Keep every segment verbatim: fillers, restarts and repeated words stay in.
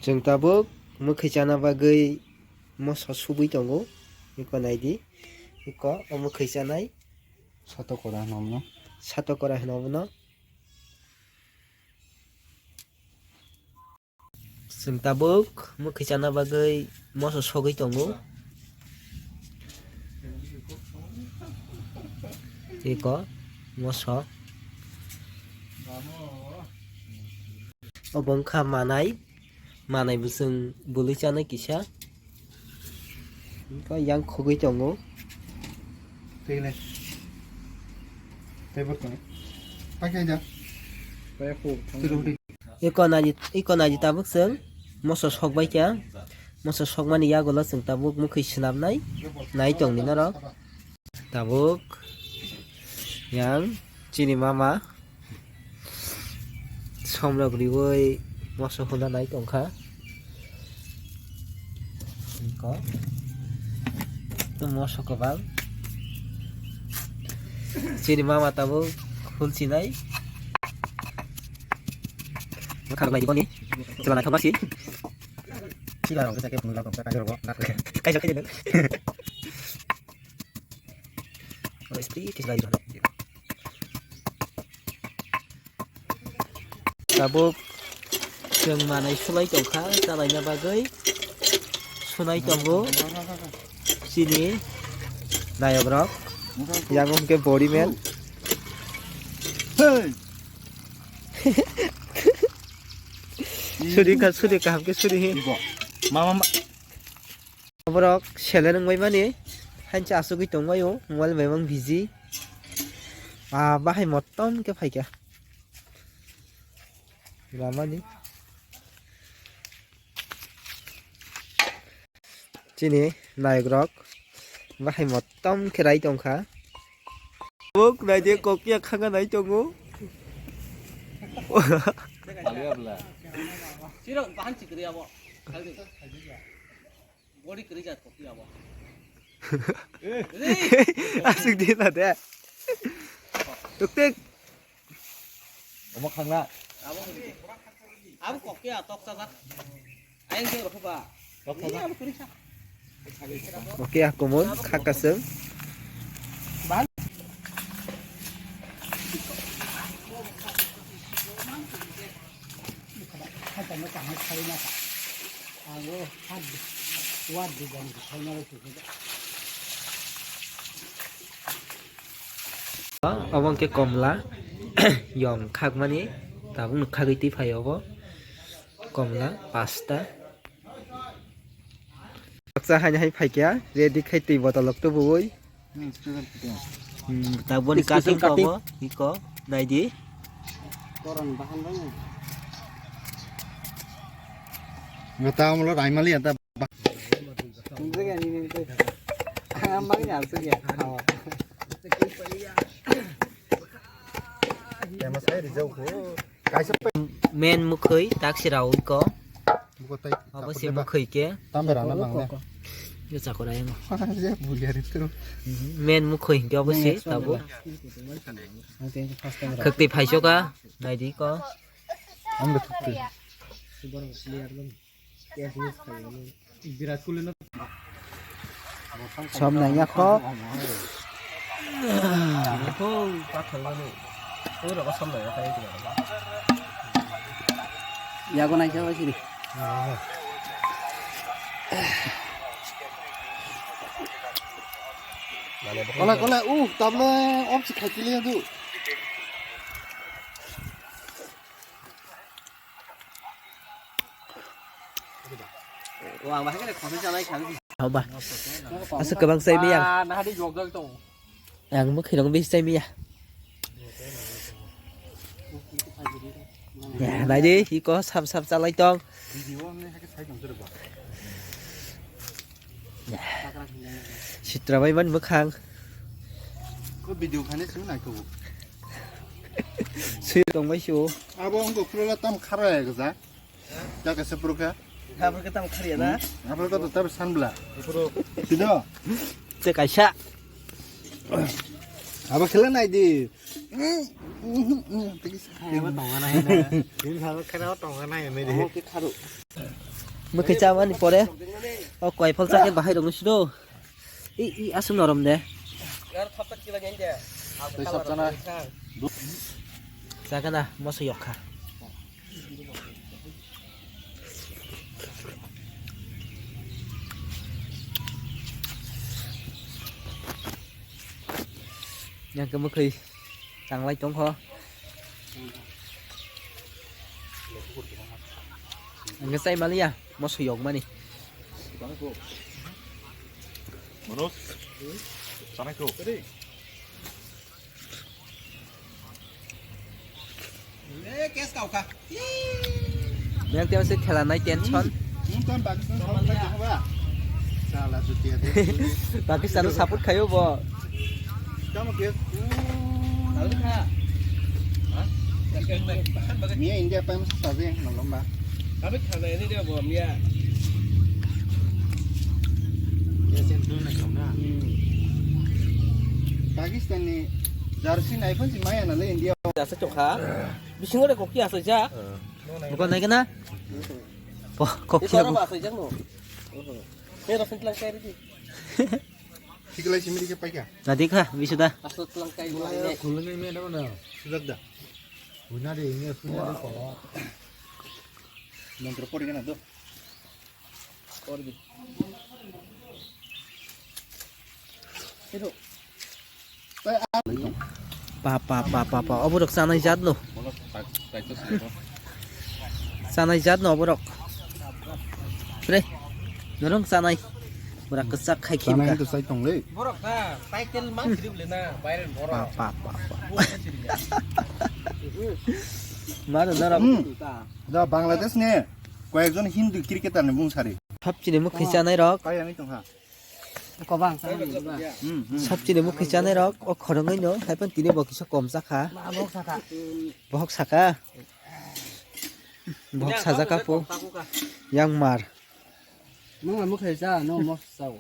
Chwng tabuk mwkhwi chana bagwi moso subui tongo. Iko naidi. Iko o mwkhwi chanai. Satokora hino omono. Satokora hino omono. Chwng tabuk mwkhwi chana bagwi moso sogwi tongo. Iko moso. Obo wngkha manai. Manai bo chwng bwlwi chanai kisa. Wngkha yang khogwi tongo. Tei le. Tei bo tong. Pakai ja. Pakai ko. Iko naidi, iko naidi tabuk chwng moso sokbai kha. Moso sokmani yagulo chwng tabuk mwkhwi swnamnai. Nai tongdi norok. Tabuk yang chini mama somrok riwi moso huna nai tongkha. Iko moso kwbang. Chini mama tabuk hulchinai. Bwkha rok naidi boni. Chwla naithok masi. Chwla rok khe khe phunuk rok kaisa rok. Kaisa khe. Oro speed khe slai rw. Tabuk chwng manai sulai tongkha, chalaina bagwi sunai tongo chini nayok rok. Yang hwnkhe body man. Hey! Sudi kha, sudi kaham khe sudi hi. Mama ma- Borok seler wngbai mani hancha asugwi tongbaio mobile bai mang busy. Ah, bahai mottom khe phaikha. Ramani. Chini nayok rok bahai mottom khe rai tongkha. Buk naidi kokia khanga nai tongo. Sirok bahan chikri abo. Body kwrwi jat kopi abo. Aswk di na de. Tuk tik. Omo khangla. Abo, abo kopi a tok sajak. Ayang jor kho ba. Tok sajak. Abo kwrwi sa. Kopi a kumun khakasung. Obo hwnkhe komla yong khakmani tabukno khagwi twi phaio obo komla pasta. Baksa haino hai phaikya ready khai twi botolrok tubuwi. Hmm, student photo. Hmm, ta boni special cutting ko cutting. Bo, iko, nai di. Koran bahan bang. Ngata amlo raimali ata. Tungse ga ni ni. Ang bang ya su ya. Oh. Tema sai rijau ko. Kaisa pe- Men mukhoi, taksi rao iko. Buko tai obo se chakor mukhoi ke. Tambe rana bang de. Yo chakor ayang. Je buya ri tru. Men mukhoi ke obo se tabo. Khakti phaisoka, nai di ko. Ang de thukti. Virat Kohli no. Som nai ya kho. Ko pathar mani. Ko ro som nai ya kai. Yago nai khe sini. Kola kola uh tablo om si khaitili du. Hoba. Asa kwbang chai maya. Ang bo khirong bisi chai maya. Ya, nai di, iko sap sap chalai tong. Ya. Sitra bai man mwkhang. Ko video khane sung nai ko. Sui tong bai sio. Abo ang ko pura tam khara ya gaza. Ya ka sepur ka. Khapur ka tam khari ya na. Khapur ka to tab san bla. Tido. Che kaisa. Abo khela nai di. Hai, abo tonga nai na. Din sa khela tonga nai me di. Amo ke kharu. Mwkhwi chamani pore o koiphal chakhe bahai rokno sido. I, i, aswk norom de. Tei sab chana. Chakana moso yokha. Yang khe mwkhwi tanglai tongkho. Ang khe chai maliya, moso yokmani. Manoj, sana ko. Yang tiang se khela nai tension. Pakistan support khayo bo. Miya India pa masa sabi yang nalom ba. Kami khana ini dia bo miya. Pakistan ni jersey nai pun si maya nale India. Asa chokha. Bisingo de kokti asa ja. Bukan naik na? Wah, kokti aku. Asa ja no. Pero sentlang kairi di. Siklai simiri ke paika. Tadi kah, wisuda. Asal tulang kai gua ini. Kulungan ini ada mana? Sudah dah. Guna deh, ini sudah deh, kalau. Menteri pori kan ada. Pori deh. Itu. Pa, pa, pa, pa, pa. Oborok chanai jat no. Chanai jat no oborok. Pre. Norong chanai. Pura kwchak khai khe Chanai wngkha. To sai tong le. Borok ta title mang sirip le na, viral borok. Pa, pa, pa, pa. Borok ta sirip le. Mano norok. Hmm. Da Bangladesh ni koyekjon Hindu cricketer ni mung sari. Hapchini mwkhwi chanai rok. Kaya ni tong ha. Kobang chanai ni ba. Hmm, hmm. Hapchini mwkhwi chanai rok o khorongwi no, hai phan tini bo kisa kom chakha. Ma bohok sakha. Bohok sakha. Bohok sajak apo. Yang mar. Nung amo khai cha, no mos sao.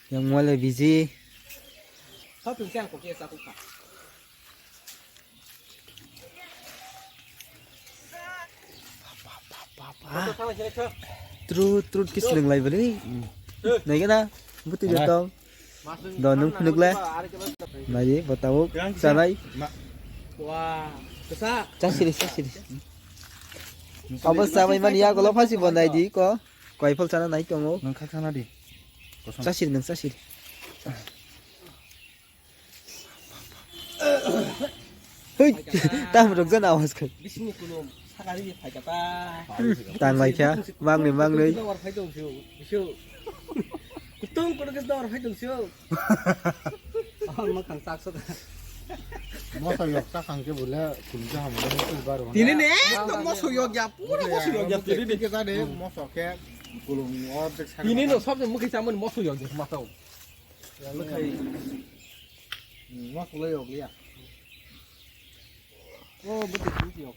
Yang mole biji. Sao tu siang ko ke sa ko ka. Trut, trut kis nung lai bali. Nai gana, buti jatong. Do nung phunuk le. Nai, bo tabuk, chanai. Wah, kesak. Chasiri, chasiri. Abo samai mani ya golo phasi bo nai di ko. Koiphal chana nai tongo. Nung kha khana di. Chasiri nung chasiri. Hei, tam rok jana awas khai. Bising ni kulum, sakari di phai kata. Tang lai kha, mang ni mang ni. Kutung kutung kis dawar phai tong sio. Kutung kutung kis dawar phai tong sio. Oh, ma kang sak sok. Moso yok ta kang ke bole, kulum ja ham bole, kul bar. Tini ne, ekdom moso yok ya, pura moso yok ya, tini ne. Ke ta de, moso ke, kulum or de. Tini no, sabse mukhi saman moso yok ya, moso. Mwkhai. Hmm, ma kulai yok liya. Oh, bete kuji yok.